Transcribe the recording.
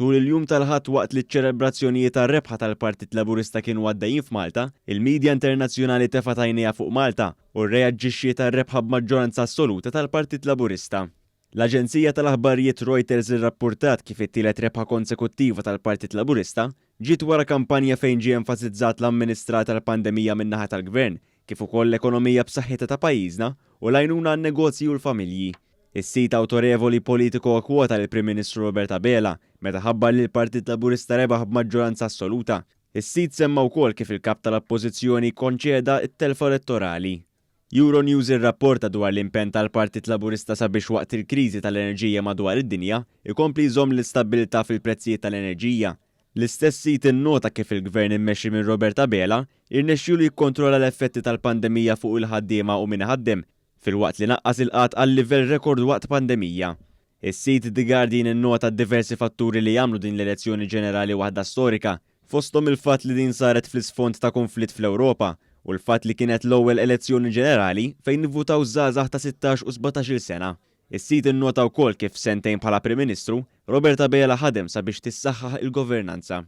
Tul il-jum tal-Ħadd waqt li ċ-ċelebrazzjonijiet għar-rebħa tal-Partit Laburista kienu għaddejjin f'Malta, il-midja internazzjonali tefgħet għajnejha fuq Malta u rreaġġixxiet għar-rebħa b'maġġoranza assoluta tal-Partit Laburista. L-aġenzija tal-aħbarijiet Reuters irrappurtat kif it-tielet rebħa konsekuttiva tal-Partit Laburista ġiet wara kampanja fejn ġie enfasizzat l-amministrar tal-pandemija min-naħa tal-Gvern, kif ukoll l-ekonomija b'saħħitha ta' pajjiżna u l-għajnuna għan-negozji u l-familji. Is-sit awtorevoli Politico kkwota lill-Prim Ministru Robert Abela meta ħabbar li l-Partit Laburista rebaħ b'maġġoranza assoluta. Is-sit semma wkoll kif il-Kap tal-Oppożizzjoni kkonċeda t-telfa elettorali. Euronews irrapporta dwar l-impenn tal-Partit Laburista sabiex waqt il-kriżi tal-enerġija madwar id-dinja, ikompli jżomm l-istabbilità fil-prezzijiet tal-enerġija. L-istess sit innota kif il-Gvern immexxi minn Robert Abela irnexxielu jikkontrolla l-effetti tal-pandemija fuq il-ħaddiema u min iħaddem, filwaqt li naqqas il-qgħad għal livell rekord waqt pandemija. Is-sit The Guardian innota d-diversi fatturi li jagħmlu din l-elezzjoni ġenerali waħda storika, fosthom il-fatt li din saret fl-isfond ta' kunflitt fl-Ewropa u l-fatt li kienet l-ewwel elezzjoni ġenerali fejn ivvutaw żgħażagħ ta' 16 u 17-il sena. Is-sit innota wkoll kif f'sentejn bħala Prim Ministru, Robert Abela ħadem sabiex tissaħħaħ il-governanza.